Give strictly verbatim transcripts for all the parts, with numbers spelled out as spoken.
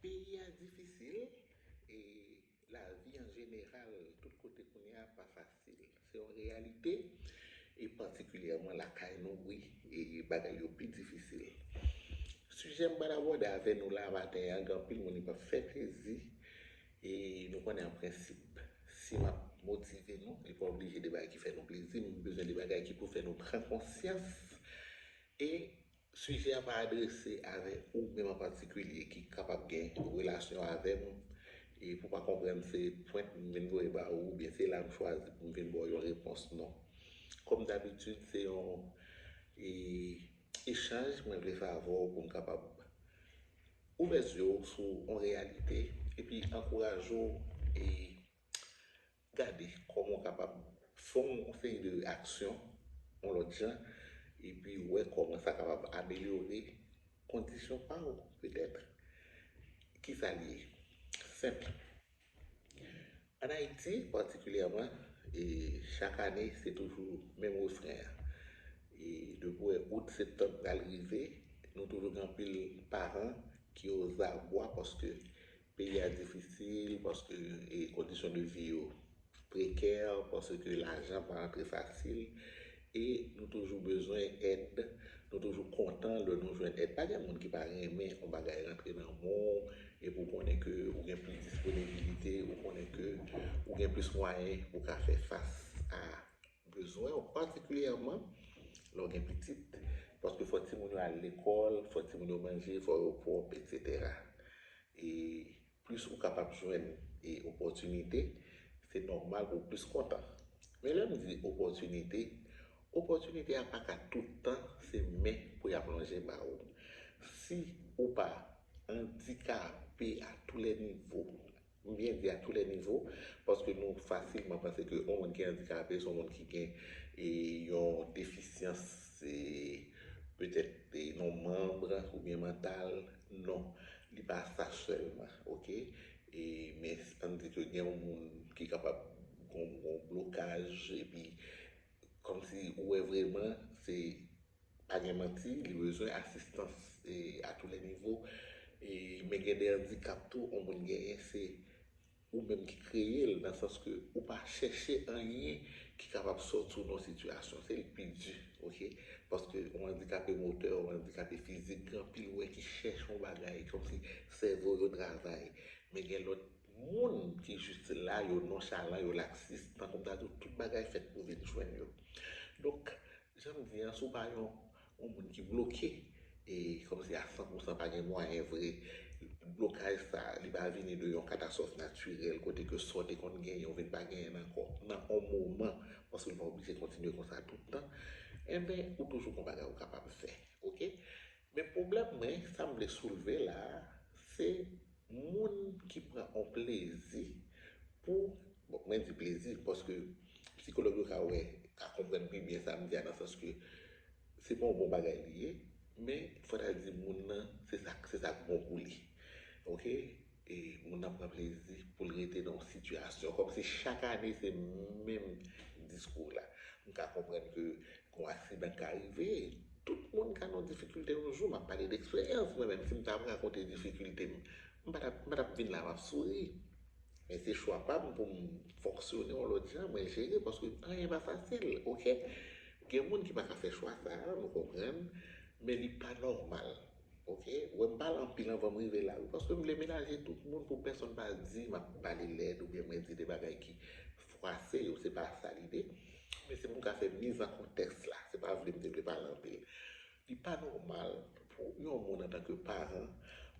Peyi a difisil, e lavi an jeneral, tout kote kounye a pa fasil. Se yon reyalite, e patikilyèman lakay nou, wi, e bagay yo pi difisil. Sijè m pral abòde avè nou la maten an, gen anpil moun li p ap fè plezi, e nou konnen an prensip, si m ap motive nou, li pa oblije de bagay ki fè nou plezi, m bezwen de bagay ki pou fè nou pran konsyans, e sijè a pa adrese avè ou menm an patikilye ki kapab gen relasyon avè m, e pou pa konprann se pwent m vin voye ba ou, oubyen se la m chwazi pou m vin ba w yon repons, non. Kòm dabitid, se yon e, echanj mwen vle fè avè w pou m kapab ouvè zye w sou yon reyalite, epi ankouraje w e gade kòman w kapab fè yon seri de aksyon yon lòt jan, epi wè kòman sa kapab amelyore kondisyon pa w, petèt. Kisa l ye? Senp. Ann Ayiti, patikilyèman, e chak ane, se toujou menm refren an. E depi w wè out, septanm pral rive, nou toujou gen anpil paran ki ozabwa paske peyi a difisil, paske e kondisyon de vi yo prekè, paske lajan pa rantre fasil, e nou toujou bezwen èd, nou toujou kontan lè nou jwenn èd. Pa gen moun ki pa renmen yon bagay rantre nan men w, epi w konnen ke ou gen plis disponibilite, ou konnen ke ou gen plis mwayen pou w ka fè fas a bezwen w, patikilyèman lè w gen pitit, paske fò timoun yo al lekòl, fò timoun yo manje, fò yo pwòp, etsetera. E plis ou kapab jwenn e opòtinite, se nòmal pou w plis kontan. Men lè m di opòtinite, opòtinite a pa ka tout tan se men pou y ap lonje ba ou. Si ou pa andikape a tou lè nivo, m byen di a tou lè nivo, paske nou fasilman panse ke yon moun ki andikape se yon moun ki gen e, yon defisyans, e, petèt e, nan manm oubyen mantal. Non, li pa sa sèlman, oke? E, men ann di ke gen yon moun ki kapab gon, gon blokaj, epi kòmsi ou wè vrèman se pa gen manti, li bezwen asistans e, a tou lè nivo. E, men gen de andikap tou, yon moun genyen, se ou menm ki kreye l, nan sans ke ou pa chèche anyen ki kapab sòti w nan sitiyasyon. Se li k pi di, oke? Paske yon andikape motè, yon andikape fizik, gen anpil wè ki chèche yon bagay, kòmsi sèvo yo travay. Men gen lòt moun ki jis la, yo nonchalan, yo laksis, tankou m ta di w, tout bagay fèt pou vin jwenn yo. Donk, jan m di an, si w pa yon, yon moun ki bloke, e kòmsi a san pou san pa gen mwayen vre, blokaj sa, li pa vini de yon katastwòf natirèl, kote ke sa w te konn genyen, ou vin pa genyen l ankò, nan yon moman, paske w pa oblije kontinye konsa tout tan, enben, ou toujou gon bagay ou kapab fè, oke? Men pwoblèm mwen, sa m vle soulve la a, se moun ki pran yon plezi pou, bon, mwen di plezi, paske sikològ yo ka wè, ka konprann pi byen sa m di a, nan sans ke se pa yon bon bagay li ye, men fò ta di moun nan, se sa, se sa k bon pou li. Oke? E moun nan pran plezi pou l rete nan yon sitiyasyon. Kòmsi chak ane se menm diskou la. M ka konprann ke yon aksidan ka rive, tout moun ka nan difikilte yon jou. M ap pale d eksperyans mwen menm. Si m ta ap rakonte difikilte m, m pa t ap, m pa t ap vin la m ap souri. Men se chwa pa m pou m fonksyone yon lòt jan, mwen jere, paske anyen pa fasil, oke? Gen moun ki pa ka fè chwa sa a, nou konprann, men li pa nòmal, oke? Ou wè m pale anpil anvan m rive la, wi, paske m vle menaje tout moun pou pèsonn pa di m ap pale lèd oubyen mwen di de bagay ki fwase yo, se pa sa lide. Men se pou m ka fè miz an kontèks la, se pa vle m te vle pale anpil. Li pa nòmal pou yon moun antanke paran,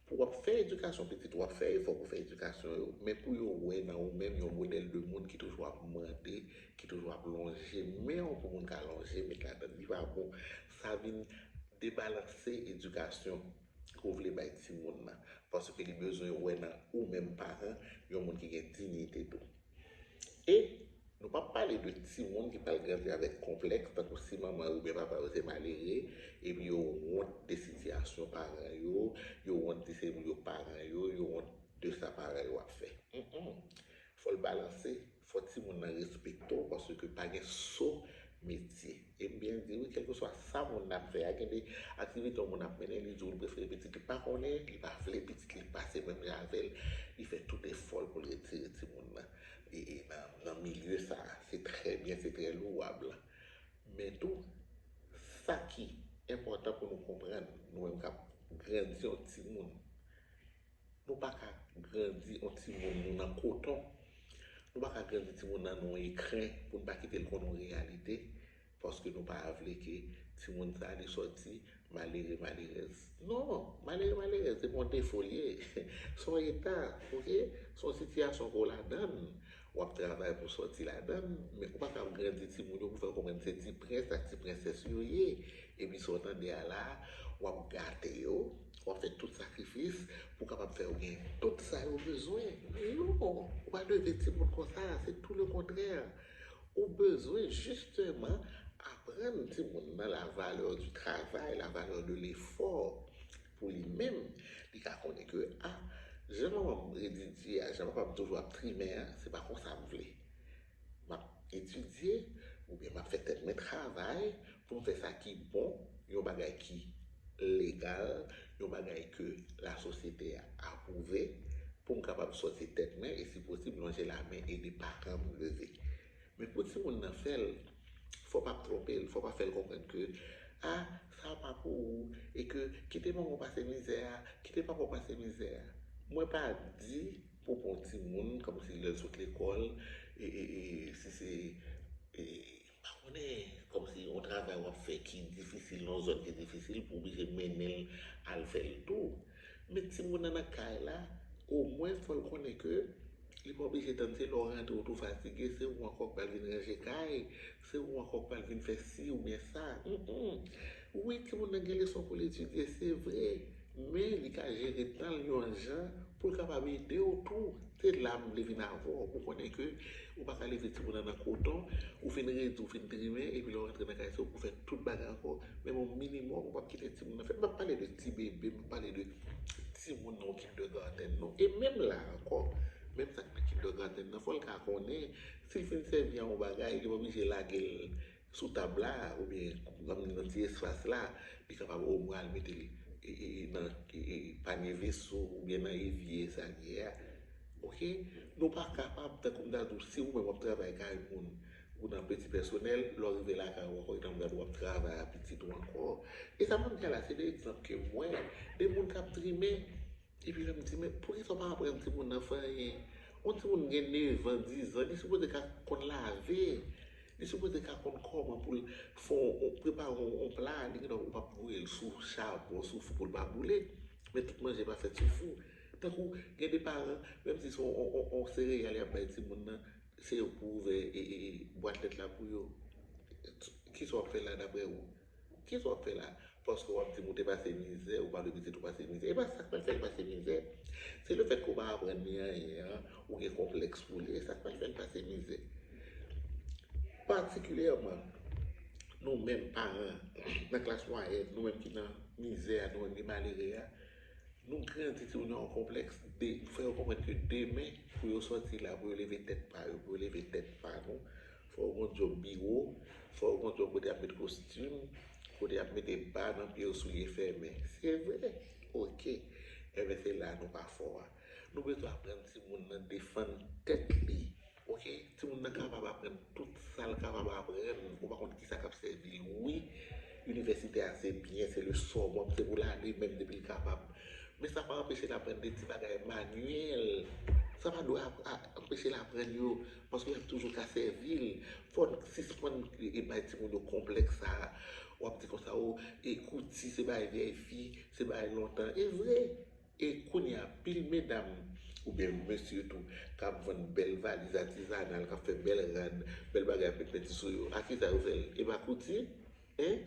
pou w ap fè edikasyon pitit, w ap fè efò pou fè edikasyon yo, men pou yo wè nan ou menm yon modèl de moun ki toujou ap mande, ki toujou ap lonje men w pou moun ka lonje, met ladan l, li pa bon. Sa vin debalanse edikasyon ke w vle bay timoun nan, paske li bezwen wè nan ou menm paran yon moun ki gen diyite tou. E nou p ap pale de timoun ki pral grandi avèk konplèks, tankou si manman yo oubyen papa yo se malere, epi yo wont de sitiyasyon paran yo, yo wont de se yo paran yo, yo wont de sa paran yo ap fè. Mm, mm. Fò l balanse, fò timoun nan respekte w, paske pa gen so metye. E m byen di wi, kèlkeswa sa moun nan ap fè a, gen de aktivite yon moun ap mennen, li di w li prefere pitit li pa konnen, li pa vle pitit li pase menm jan avè l, li fè tout efò l pou l retire timoun nan e, e nan, nan milye sa a. Se trè byen, se trè louwab. Men tou, sa ki enpòtan pou nou konprann, nou menm k ap grandi yon timoun, nou pa ka grandi yon timoun nou nan koton. Nou pa ka grandi timoun nan nan yon ekren pou n pa kite l konn yon reyalite, paske nou pa vle ke timoun sa li sòti malere, malerèz. Non, malere, malerèz, se pa yon defo l ye. Se yon eta, oke? Se yon sitiyasyon ke w ladan l. W ap travay pou sòti ladan l, men ou pa ka grandi timoun yo pou fè yo konprann se ti prens ak ti prensès yo ye. Epi sa w tande a la, w ap gate yo, w ap fè tout sakrifis pou w kapab fè yo gen tout sa yo bezwen. Non, ou pa leve timoun konsa, se tou le kontrè. Ou bezwen jisteman aprann timoun nan la valeur du travail, la valeur de l'effort pou li menm. Li ka konnen ke, a, jan manman m red li di a, jan papa m toujou ap trimen an, se pa konsa m vle. M ap etidye, oubyen m ap fè tèt mwen travay pou m fè sa ki bon, yon bagay ki legal, yon bagay ke lasosyete a apwouve, pou m kapab sòti tèt mwen e, si posib, lonje lamen ede paran m leve. Men pou timoun nan fè l, fò w pa twonpe l, fò w pa fè l konprann ke, a, sa pa pou ou, e ke kite manman w pase mizè a, kite papa w pase mizè a. Mwen pa di pou pran yon timoun, kòmsi lè l sot lekòl, e, e, e si se, e, m pa konnen, kòmsi yon travay w ap fè ki difisil, nan yon zòn ki difisil, pou oblije mennen l al fè l tou. Men timoun nan nan kay la, omwen fò l konnen ke li pa oblije tann se lè w rantre w tou fatige, se ou ankò k pral vin ranje kay, se ou ankò k pral vin fè si oubyen sa. Mm, mm. Wi, timoun nan gen leson pou l etidye, se vre, men li ka jere tan l yon jan pou l kapab ede w tou. Se la m vle vin avè w, pou konnen ke ou pa ka leve timoun nan nan koton, ou fin redi, ou fin trimen, epi lè w rantre nan kay se ou pou fè tout bagay ankò. Men yon minimòm, ou p ap kite timoun nan fè. M p ap pale de ti bebe, m ap pale de timoun nan kindergarten non. E menm la ankò, menm sa k nan kindergarten nan, fò l ka konnen, si l fin sèvi a yon bagay, li pa oblije lage l sou tab la, oubyen nan, nan ti espas la, li kapab omwen al mete l, e, e, e, nan, e, e, panye veso, oubyen nan evye sa k ye a. Oke? Nou pa kapab, tankou m ta di w, si ou menm w ap travay kay moun, ou nan peti pèsonèl, lè w rive lakay ou ankò, etan m gade w ap travay a pitit ou ankò. E sa m ap di a la, se de egzanp ke m wè, de moun k ap trimen. Epi lè m di, men poukisa w pa aprann timoun nan fè anyen? Yon timoun gen nèf an, diz an, li sipoze ka konn lave. Li sipoze ka konn kòman pou l fè yon, yon, prepare yon, yon pla, li gendwa ou p ap voye l sou chabon, sou fou pou l pa boule. Men tout manje pa fèt sou fou. Tankou gen de paran, menm si se yon, yon, yon, yon sereyal y ap bay timoun nan, se yo pou ouvè e, e, e, bwat lèt la pou yo. Kisa w ap fè la daprè ou? Kisa w ap fè la? Paske w ap di m ou te pase mizè, ou pa vle pitit ou pase mizè. E pa sa k pral fè l pase mizè. Se lefèt ke w pa aprann li anyen an, ou gen konplèks pou li, e sa k pral fè l pase mizè. Patikilyèman, nou menm paran, nan klas mwayèn, nou menm ki nan mizè a, nou menm ki malere a, nou grandi timoun yo an konplèks, de, fè yo konprann ke demen, pou yo sòti la, pou yo leve tèt pa yo, pou yo leve tèt pa nou, fò yo gon djòb biwo, fò yo gon djòb kote y ap met kostim, kote y ap mete ba nan pye yo, soulye fèmen. Se vre? Oke. Enben, se la nou pa fò a. Nou bezwen aprann timoun nan defann tèt li. Oke? Timoun nan kapab aprann tout sa l kapab aprann. Ou pa konn kisa k ap sèvi l. Wi, inivèsite a se byen, se le summum, se pou l ale menm depi l kapab. Men sa pa anpeche l aprann de ti bagay manyèl. Sa pa dwe ap-, a-, anpeche l aprann yo, paske y ap toujou ka sèvi l. Fò n sispann e, e bay timoun yo konplèks sa a. W ap di konsa, o, e kouti se bagay vyèy fi, se bagay lontan. E vre. E kounye a, pil medam, oubyen mesye tou, k ap vann bèl valiz atizanal, k ap fè bèl rad, bèl bagay, ap met penti sou yo. A kisa yo fè l? E pa kouti? Hein?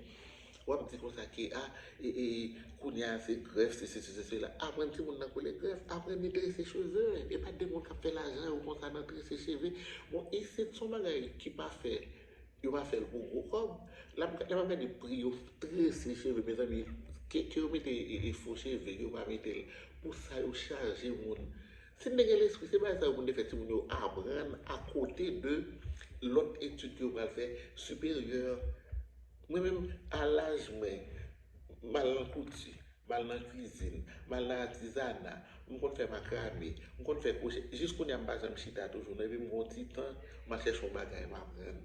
W ap di konsa ke, a, e, e, kounye a se grèf, se sesi, se sela. Aprann timoun nan kole grèf, aprann li trese cheve. E pa de moun k ap fè lajan yo konsa nan trese cheve. Bon, isit, se yon bagay ki pa fè Yo pa fè l pou gwo kòb. Lè m, lè m ap gade pri yo trese cheve, mezanmi, ke, ke yo mete e, e fo cheve, ke yo pa mete l. Pou sa yo chaje moun. Si n te gen lespri, se bagay sa yo pou n te fè timoun yo aprann akote de lòt etid ke yo pral fè siperyè. Mwen menm, a laj mwen, m al nan kouti, m al nan kwizin, m al nan atizana, m konn fè makrame, m konn fè kwochè. Jis kounye a, m pa janm chita toujou, non, epi m gen yon ti tan, m al chèche yon bagay, m aprann.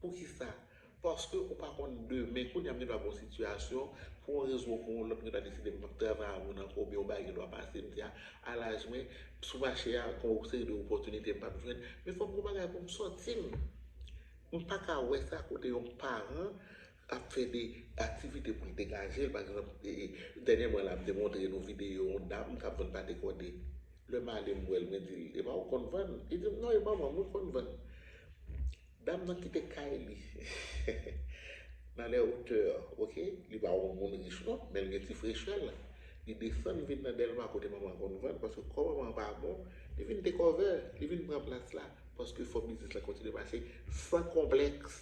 Poukisa? Paske ou pa konn demen. Kounye a, m gen dwa gen yon sitiyasyon, pou yon rezon ou pou yon lòt, m gen dwa deside m p ap travay a moun ankò, oubyen yon bagay gen dwa pase, m di, a, a laj mwen, sou mache a, gen yon seri de opòtinite m p ap jwenn, men fò m gen yon bagay pou m sòti m. M pa ka wè sa kote yon paran ap fè de aktivite pou l degaje l. Pa egzanp, e, e, dènyèman la, m te montre nou videyo yon dam k ap vann pate kòde. Lè m ale, m wè l, mwen di l, "E pa ou konn vann?" Li di m, "Non, e manman m, ou konn vann." Dam nan kite kay li nan lè otè, oke? Li pa yon moun rich non, men l gen ti frechè l. Li desann vin nan Dèlma kote manman konn vann, paske kò manman pa bon, li vin tek over, li vin pran plas la, paske fò biznis la kontinye mache san konplèks.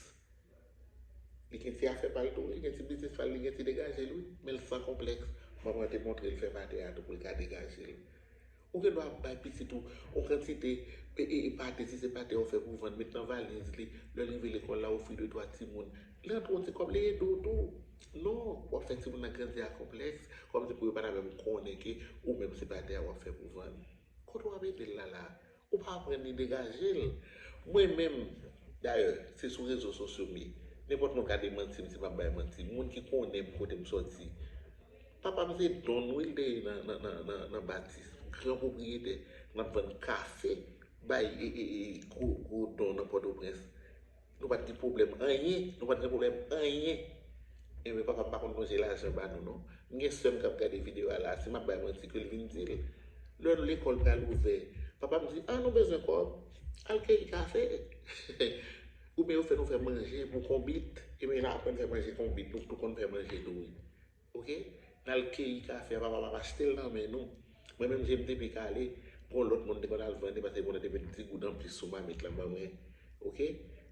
Li gen ti afè pa l tou, li gen ti biznis pa l, li gen ti degaje l, wi, men l san konplèks. Manman te montre l fè pate a tou pou l ka degaje l. Ou gen dwa ap bay pitit ou yon kantite e, e, e pate, si se pate w ap fè pou vann, met nan valiz li. Lè l rive lekòl la, ofri de twa timoun. Li rantre yon ti kòb, li ede w tou. Non, w ap fè timoun nan grandi a konplèks, kòmsi pou yo pa ta menm konnen ke ou menm se pate a w ap fè pou vann. Kote w ap ede l la la? Ou pa aprann li degaje l. Mwen menm, dayè, se sou rezo sosyo m ye. Nenpòt moun ka demanti m si m ap bay manti. Moun ki konnen m kote m sòti. Papa m se don, wi, l te ye nan, nan, nan, nan, nan Batis. Gran pwopriyetè, n ap vann kafe, bay, e, e, e, gwo, gwo don nan Pòtoprens. Nou pa t gen pwoblèm anyen, nou pa t gen pwoblèm anyen. Enben, papa m pa konn lonje lajan ba nou, non. M gen sè m k ap gade videyo a la, si m ap bay manti, ke l vin di l. Lè lekòl pral ouvè, papa m di, "A, nou bezwen kòb, al keyi kafe." Oubyen yo fè nou fè manje pou konbit, ebyen n aprann fè manje konbit, nou tou konn fè manje tou, wi. Oke? N al keyi kafe a, papa p ap achte l nan men nou. Mwen menm, je m te pi kale, gon lòt moun te konn al vann li, paske moun nan te met di goud anplis sou mamit la ban mwen. Oke?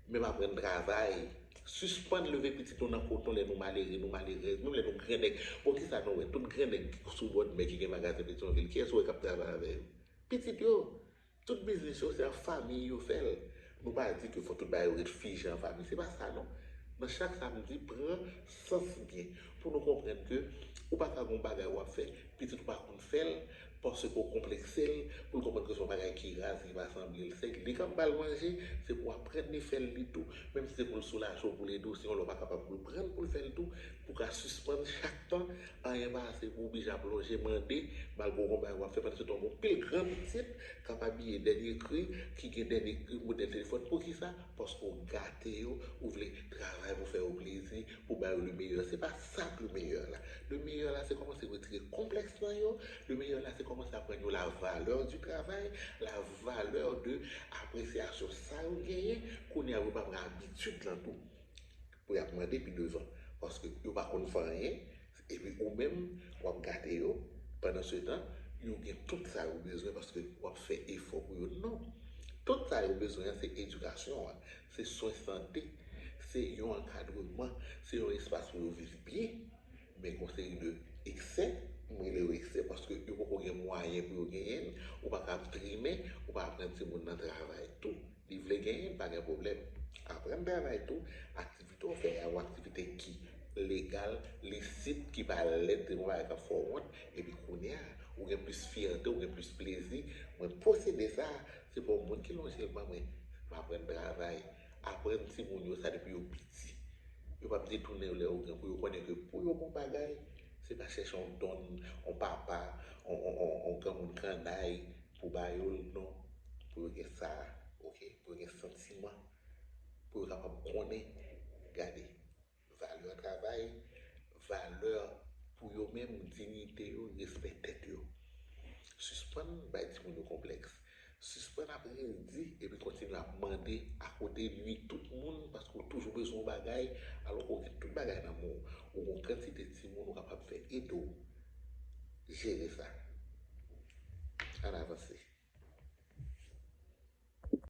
Men m aprann travay. Sispann leve pitit nou nan koton lè nou malere, nou malerèz, menm lè nou grannèg. Bon, kisa nou wè? Tout grannèg sou bòdmè ki gen magazen Petyonvil, kiyès ou wè k ap travay avè yo? Pitit yo. Tout biznis yo, se an fanmi yo fè l. Nou pa di ke fò tout bagay yo ret fije an fanmi. Se pa sa, non. Nan chak samdi, pran sans byen pou nou konprann ke ou pa ka gen yon bagay w ap fè, pitit ou pa konn fè l, paske w konplekse l, pou l konprann ke se yon bagay ki raz, ki pa sanble l. Se li k ap ba l manje, se pou w aprann li fè l li tou. Menm si se pou l soulaje w, pou l ede w, si yon lè w pa kapab, pou l pran l, pou l fè l tou, pou w ka sispann chak tan, anyen pa ase pou w oblije ap lonje mande, malgre w gon bagay w ap fè, pandan se tan w gon pil gran pitit k ap abiye dènye kri, ki gen dènye modèl telefòn. Poukisa? Paske w gate yo, ou vle travay pou fè yo plezi, pou ba yo le meilleur. Se pa sa k le meilleur la. Le meilleur la, se kòmanse retire konplèks nan yo. Le meilleur la, se kòmanse aprann yo la valeur du travail, la valeur de apresyasyon sa yo genyen. Kounye a, yo pa pran abitid lan tou pou y ap mande pi devan. Paske yo pa konn fè anyen, epi ou menm, w ap gate yo. Pandan se tan, yo gen tout sa yo bezwen paske w ap fè efò pou yo. Non. Tout sa yo bezwen an, se edikasyon an, se swen sante, se yon ankadreman, se yon espas pou yo viv byen. Men gon seri de eksè, m rele yo eksè paske yo poko gen mwayen pou yo genyen l, ou pa ka ap trimen, ou pa aprann timoun nan travay tou. Li vle genyen l, pa gen pwoblèm. Aprann travay tou, aktivite w fè a, yon aktivite ki legal, lisit, ki pa lèd, se yon bagay k ap fè w wont, epi kounye a, ou gen plis fyète, ou gen plis plezi. Mwen posede sa, se pa yon moun ki lonje l ban mwen. M aprann travay, aprann timoun yo sa depi yo piti. Yo p ap detounen yo lè yo gran, pou yo konnen ke pou yo gon bagay, se pa chèche yon don, yon papa, yon, yon, yon, yon granmoun kannay pou ba yo l, non. Pou yo gen sa, oke? Pou yo gen santiman, pou yo kapab konnen, gade, valè travay, valè pou yo menm, diyite yo, respè tèt yo. Sispann bay timoun yo konplèks. Sispann ap redi epi kontinye ap mande akote nwi tout moun paske w toujou bezwen yon bagay, alò ke w gen tout bagay nan men w. Ou gen yon kantite timoun ou kapab fè ede w jere sa. Ann avanse.